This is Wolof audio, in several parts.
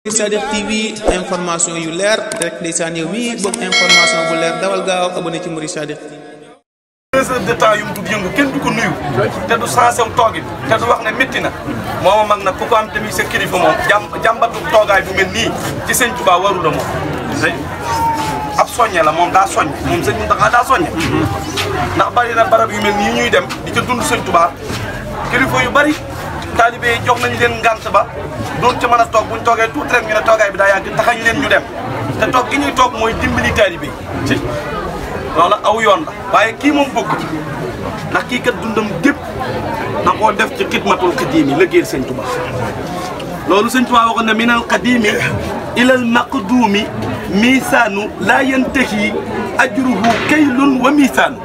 Sadikh TV information yu leer rek ndeysaan yow mi bëgg information bu leer dawal gaaw abonné ci Mouride Sadikh. 2 heures de temps yu mu tudd yëngu kenn du ko nuyu te du sensé wu toogit te du wax ne métti na mooma mag nag ku ko am tamit sa kilifa moom jàmbatu toogaay bu mel nii ci sëñ Touba waru la moom ab soññe la moom daa soññ moom sëñ Mountakha daa soññe ndax bari na barab yu mel nii ñuy dem di ca dund sëñ Touba kilifa yu bari taalibe yi jox nañu leen ngant ba doon ca mën a toog buñ toogee tuuti rek ñu ne toogaay bi daa yàgg taxañ leen ñu dem te toog gi ñuy toog mooy dimbali taalibe yi loola aw yoon la waaye kii moom bokk ci ndax kii kat dundam gépp da koo def ci xidmatul qadimi liggéeyal sëñ Touba loolu sëñ Touba waxoon ne minal qadimi ilal maqdumi misaanu laa yantahi ajruhu kaylun wa misaanu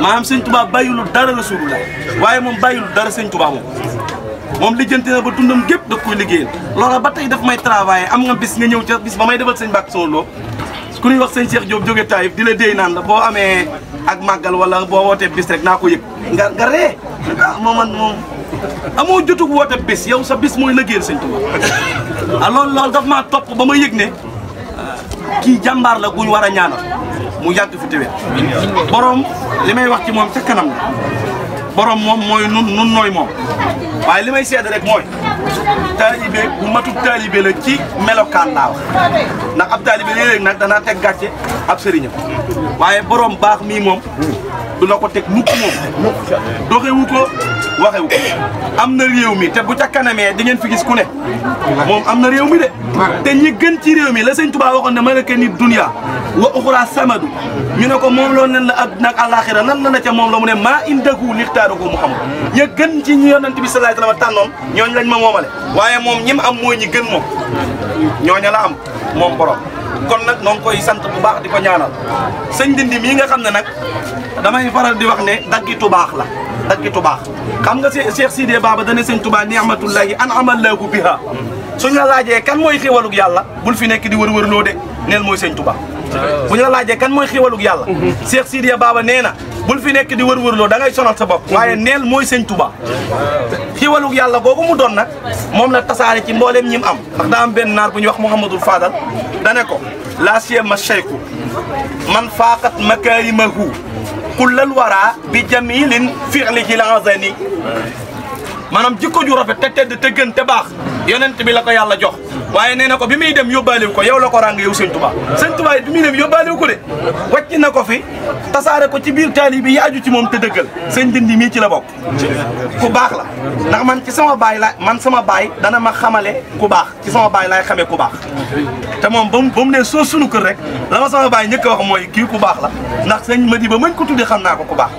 maanaam sëñ Touba bàyyilul dara rasulullah waaye moom bàyyilul dara sëñ Touba moom lijjanti na ba dundam gépp da koy liggéeyal loola ba tey daf may travailler am nga bis nga ñëw ca bis ba may defal sëñ Mbàkke Soxna Lo ku ñuy wax sëñ Cheikh Diop jóge Taïf di la déy naan la boo amee ak màggal wala boo wootee bis rek naa ko yëg nga ree moom amoo jotug woote bis yow sa bis mooy liggéeyal sëñ Touba loolu daf maa topp ba ma yëg ne kii jàmbaar la guñ war a ñaanal mu yàgg fi téwér borom li may wax ci moom ca kanam la borom moom mooy nun nooy moom waaye li may seede rek mooy taalibe bu matub taalibe la ci melokaan laa wax ndax ab taalibe léeg-léeg nag danaa teg gàcce ab sëriñam waaye borom baax mii moom du la ko teg mukk moom doxewu ko waxewu ko am na réew mi te bu ca kanamee di ngeen fi gis ku ne moom am na réew mi de te ñi gën ci réew mi la sëñ Touba waxoon ne malaka ni dunya wa uxra samadu ñu ne ko moom loolu nen la adduna ak àllaaxira nan la na ca moom la mu ne maa indahu lixtaaru ko Muhammad ña gën ci ñi yonent bi sallallahu alayhi wa sallam tànnoon ñooñu lañ ma moomale waaye moom ñi mu am mooy ñi gën moom ñooña la am moom borom kon nag noo ngi koy sant bu baax di ko ñaanal sëñ Ndindi mii nga xam ne nag damay faral di wax ne daggitu baax la daggitu baax xam nga Cheikh Sidé Baba dane sëñ Touba ni'matullahi an'amallahu biha suñ la laajee kan mooy xéwalug yàlla bul fi nekk di wër-wër loo de neel mooy sëñ Touba bu ñu la laajee kan mooy xéwalug yàlla Cheikh Sidé Baba nee na bul fi nekk di wër-wër loo da ngay sonal sa bopp waaye neel mooy sëñ Touba xéwalug yàlla googu mu doon nag moom la tasaare ci mbooleem ñi mu am ndax daa am benn naar bu ñuy wax Mouhamadul Fadal dane ko la siyama cheikhu man faaqat makarimahu kullal wara bi jamilin fi'lihi al-azani maanaam jikko ju rafet te tedd te gën te baax yonent bi la ko yàlla jox waaye nee na ko bi muy dem yóbbaalewu ko yow la ko ràng yow sëñ Touba sëñ Touba bi muy dem yóbbaalewu ko de wàcc na ko fi tasaare ko ci biir taalibe yi aju ci moom te dëggal sëñ Ndindi mii ci la bokk ku baax la ndax man ci sama baay la man sama baay dana ma xamale ku baax ci sama baay laay xamee ku baax te moom ba mu ne soo sunu kër rek la ma sama baay njëkk a wax mooy kii ku baax la ndax sëñ Madi ba mañ ko tudde xam naa ko ku baax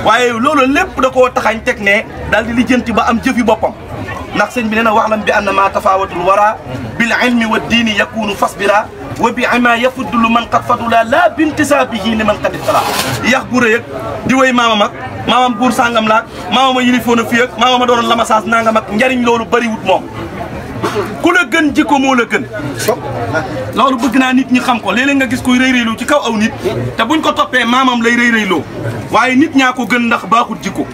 waaye loolu lépp da koo taxañ teg ne daal di lijjanti ba am jëfi boppam ndax sëñ bi nee na waxlam bi anna ma tafawatul wara bil ilmi wa diini yakunu fasbira wa bi ama yafuddulu man qad fadula la bintisabihi li man qad iftala yax gu rëy ak di woy maamam ak maamam buur sàngam laak maamama yilifoon a fii ak maamama doonoon la ma saas nangam ak njariñ loolu bëriwut moom ku la gën jikko moo la gën loolu bëgg naa nit ñi xam ko léeg-léeg nga gis koy rëy-rëyloo ci kaw aw nit te buñ ko toppee maamam lay rëy-rëyloo waaye nit ñaa ko gën ndax baaxut jikko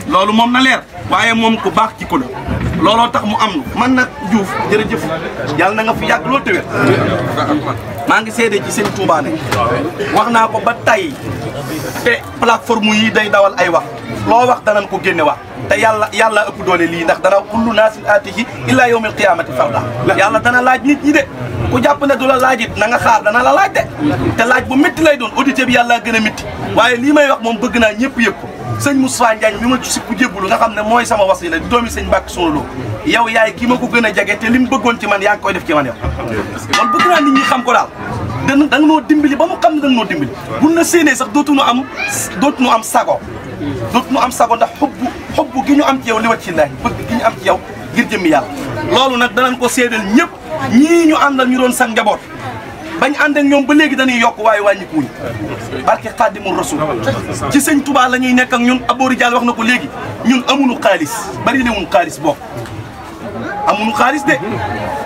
loolu moom na leer waaye moom ku baax jikko la looloo tax mu am man nag Diouf jërëjëf yàlla na nga fi yàgg loolu tëwét maa ngi seede ci sëñ Touba ne wax naa ko ba tey te plateforme yi day dawal ay wax loo wax danañ ko génne wax te yàlla ëpp doole lii ndax dana kullu naasin aatihi illa yawmil qiyaamati farda yàlla dana laaj nit ñi de ku jàpp ne du la laaj it na nga xaar dana la laaj de te laaj bu métti lay doon audité bi yàlla gën a métti waaye lii may wax moom bëgg naa ñëpp yëg ko sëñ Moussa Ndiagne bi ma ci sikku jébbulu nga xam ne mooy sama wasila di doomi sëñ Mbàkke Soxna Lo yow yaay ki ma ko gën a jege te li mu bëggoon ci man yaa ngi koy def ci man yow loolu bëgg naa nit ñi xam ko daal da nga noo dimbali ba mu xam ne da nga noo dimbali buñ la séenee sax dootuñu am sago ndax xubbu gi ñu am ci yow li wàccillaahi bëgg gi ñu am ci yow ngir jëmmi yàlla loolu nag danañ ko séedal ñëpp ñii ñu àndal ñu doon sang njaboot bañ ànd ak ñoom ba léegi dañuy yokk waaye wàññiku wuñ barke Xaadimul Rasul ci sëñ Touba la ñuy nekk ak ñun Aboori Diall wax na ko léegi ñun amuñu xaalis bari newuñ xaalis bokk amuñu xaalis de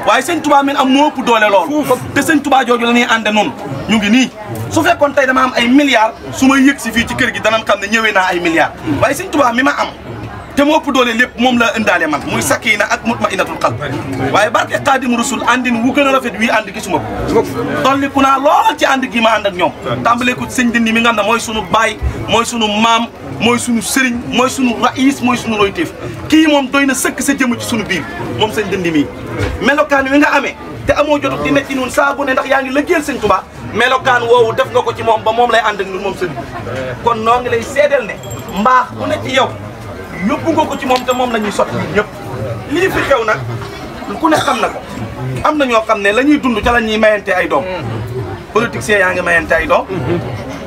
waaye sëñ Touba min am moo ëpp doole lool te sëñ Touba jooju la ñuy ànde noonu ñu ngi nii su fekkoon tey dama am ay milliards su may yëg si fii ci kër gi danañ xam ne ñëwee naa ay milliards waaye sëñ Touba mi ma am te mu ëpp doole lépp moom la ëndaale man muy sakina ak mutmainatul qalb waaye barke Xaadimu Rasul àndin wu gën a rafet wii ànd gisuma ko dolliku naa lool ci ànd gi ma ànd ak ñoom tàmbalee ko sëñ Ndindi mi nga xam ne mooy sunu baay mooy sunu maam mooy sunu sëriñ mooy sunu raïs mooy sunu royteef kii moom doy na sëkk sa jëm ci sunu biir moom sëñ Ndindi mii melokaan wi nga amee te amoo jotut di nekk ci ñun saa bu ne ndax yaa ngi lëggeel sëñ Tuubaa melokaan woowu def nga ko ci moom ba moom lay ànd ak ñun moom sëñ kon noo ngi lay seedeel ne mbaax bu ne ci yow yóbbu nga ko ci moom te moom la ñuy sotti ñëpp lii fi xew nag ku ne xam na ko am na ñoo xam ne la ñuy dund ca la ñuy mayante ay doom politiciens yaa ngi mayante ay doom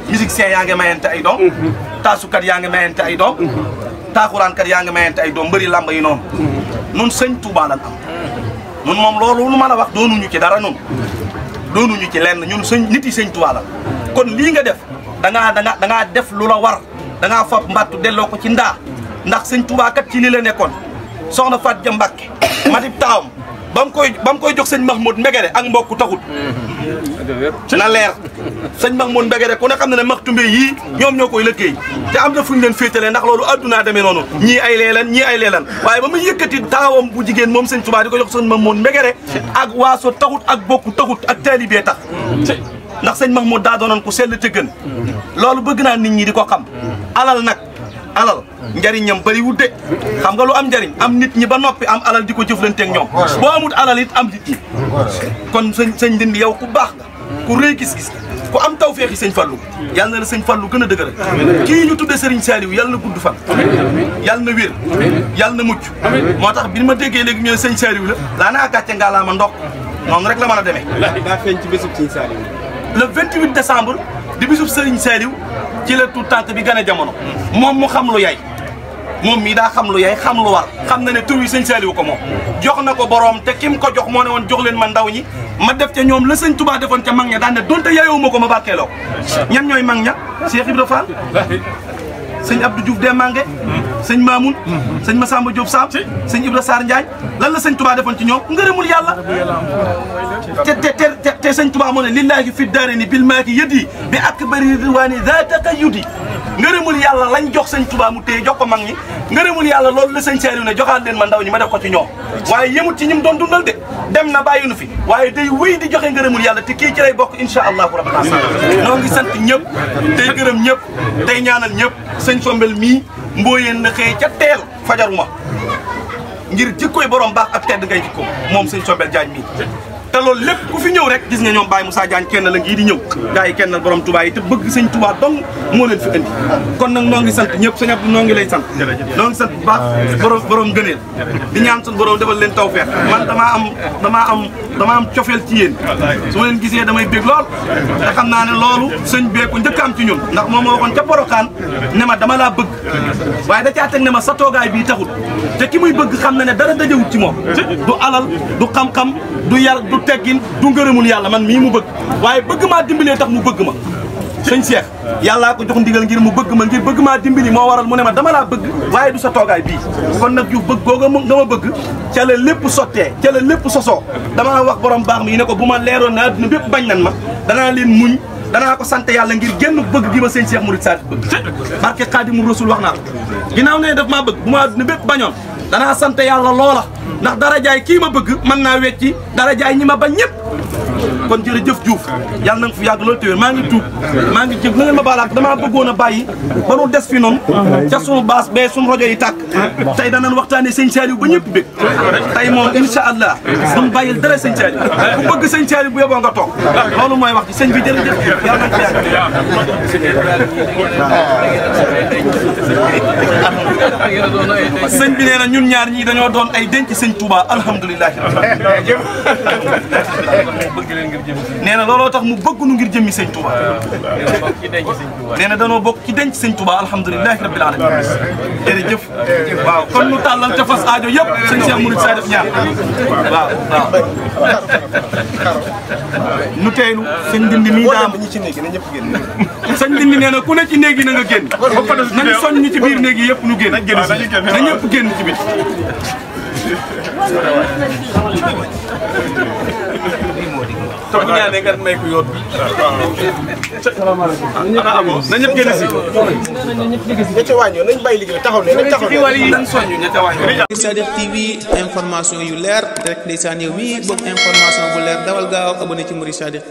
musiciens yaa ngi mayante ay doom taasukat yaa ngi mayante ay doom taaxuraankat yaa ngi mayante ay doom mbëri làmb yi noonu nun sëñ Tuubaa lan am nun moom loolu lu mën a wax doonuñu ci dara nun doonuñu ci lenn ñun nit yi sëñ Tuubaa la kon lii nga def da ngaa def lu la war da ngaa fab mbattu delloo ko ci ndaa ndax sëñ Tuubaa kat ci lii la nekkoon soxna Faat Ja Mbàkke matib taawam ba mu koy jox sëñ Mahmoud Mbegere ak mbokku taxut na leer sëñ Mahmoud Mbegere ku ne xam ne maxtumbe yii ñoom ñoo koy liggéey te am na fu ñu leen féetale ndax loolu addunaa demee noonu ñii ay leelan waaye ba muy yëkkati taawam bu jigéen moom sëñ Tuubaa di ko jox sëñ Mahmoud Mbegere ak waaso taxut ak bokku taxut ak taalibee tax ndax sëñ Mahmoud daa doonoon ku sell te gën loolu bëgg naa nit ñi di ko xam alal nag alal njariñam bëri wut de xam nga lu am njariñ am nit ñi ba noppi am alal di ko jëflanteeg ñoom boo amut alal it am nit ñi kon sëñ Ndindi yow ku baax nga ku rëy gis-gis ku am tawfeexi sëñ Fallou yàlla na la sëñ Fallou gën a dëgëral kii ñu tudde Serigne Saliou yàlla na gudd fan yàlla na wér yàlla na mucc moo tax bi ma déggee léegi ñu ne sëñ Saliou la laa naa gàcce ngaa ma ndox noonu rek la mën a demee daa feeñ ci bésub sëñ Saliou le 28 décembre di bisub Serigne Saliou ci la tout tànk bi gën a jamono moom mu xam lu yay moom mii daa xam lu yay xam lu war xam na ne tur wi sëñ Saliou ko moom jox na ko boroom te kim ko jox moo ne woon jox leen ma ndaw ñi ma def ca ñoom la sëñ Touba defoon ca mag ña daan ne donte yayoo ma ko ma barkeeloo ñan ñooy mag ña Cheikh Ibra Fall sëñ Abdou Diouf Dembangue sëñ Mamoun sëñ Massamba Diop Sam sëñ Ibra Sarr Ndiaye lan la sëñ Touba defoon ci ñoom ngërëmul yàlla te sëñ Touba moo ne lillahi fi daarini bil maaki yëdi bi akbari ridwaani zaataka yudi ngërëmul yàlla lañ jox sëñ Touba mu téye jox ko mag ñi ngërëmul yàlla loolu la sëñ Saliou ne joxaat leen ma ndaw ñi ma def ko ci ñoom waaye yemut ci ñim doon dundal de dem na bàyyi nu fi waaye day wéy di joxe ngërëmul yàlla te kii ci lay bokk insha allahu rabbi noo ngi sant ñëpp tey gërëm ñëpp tey ñaanal ñëpp sëñ Sombel mii mbooyeen na xëy ca teel fajaruma ngir jikkoy borom baax ak tedd ngay jikko moom sëñ Sombel Diagne mii te loolu lépp ku fi ñëw rek gis nga ñoom Baye Moussa Diagne kenn la ngii di ñëw gars yi kennal borom Touba yi te bëgg sëñ Touba dong moo leen fi indi kon nag noo ngi sant ñëpp sëñ Abdou noo ngi lay sant noo ngi sant bu baax borom gëneel di ñaan suñu borom defal leen tawfeex man damaa am cofeel ci yéen su ma leen gisee damay bég lool te xam naa ne loolu sëñ beeku njëkk am ci ñun ndax moom ma waxoon ca Porokhane ne ma dama laa bëgg waaye da caa teg ne ma sa toogaay bii taxul te ki muy bëgg xam na ne dara dajewut ci moom du alal du xam-xam du yar du teggin du ngërëmul yàlla man mii mu bëgg waaye bëgg maa dimbalee tax mu bëgg ma sëñ Cheikh yàllaa ko jox ndigal ngir mu bëgg ma ngir bëgg maa dimbali moo waral mu ne ma dama laa bëgg waaye du sa toogaay bii kon nag yu bëgg googa nga ma bëgg ca la lépp sottee ca la lépp sosoo damaa wax borom baax mi ne ko bu ma leeroon na adduna bépp bañ nan ma danaa leen muñ danaa ko sant yàlla ngir génn bëgg gi ma sëñ Cheikh Mourid Sadikh bëgg barke Xaadimu Rasul wax naa ko ginnaaw ne daf maa bëgg bu ma adduna bépp bañoon danaa sant yàlla loola ndax dara jaay kii ma bëgg mën naa wecci dara jaay ñi ma bañ ñëpp kon jërëjëf Diouf yàlla na nga fi yàgg loolu téwér maa ngi tuub maa ngi jëf na ngeen ma baalaak damaa bëggoon a bàyyi ba nu des fi noonu ca sunu baas bee sunu rajo yi tàkk tey danañ waxtaane sëñ Saliou ba ñëpp bég tey moom incha allah duñ bàyyil dara sëñ Saliou ku bëgg sëñ Saliou bu yeboo nga toog loolu mooy wax ci sëñ bi jërëjëf yàlla na nga fi yàgg sëñ bi nee na ñun ñaar ñii dañoo doon ay denc sëñ Touba alhamdulilah nee na looloo tax mu bëgg nu ngir jëmmi sëñ Touba nee na danoo bokk ci denc sëñ Touba alhamdulilahi rabbil alamin jërëjëf waaw kon nu tàllal te fas aajo yëpp sëñ Cheikh Mourid Sadikh ñaan waaw nu teelu sëñ Ndindi mii daam sëñ Ndindi nee na ku ne ci néeg yi na nga génn nañu soñ ñi ci biir néeg yi yëpp nu génn na ñëpp génn ci biir te bu ñaanee nga may ko yoon bi. salaamaaleykum. na ñëpp génn si. ña ca wàññoo nañ bàyyi liggéey taxaw ne nañ taxaw ne. nañ soññu ña ca wàññoo. Sadikh TV information yu leer direct ndeysaan yow mi bëgg information bu leer dawal gaaw abonné ci Mouride Sadikh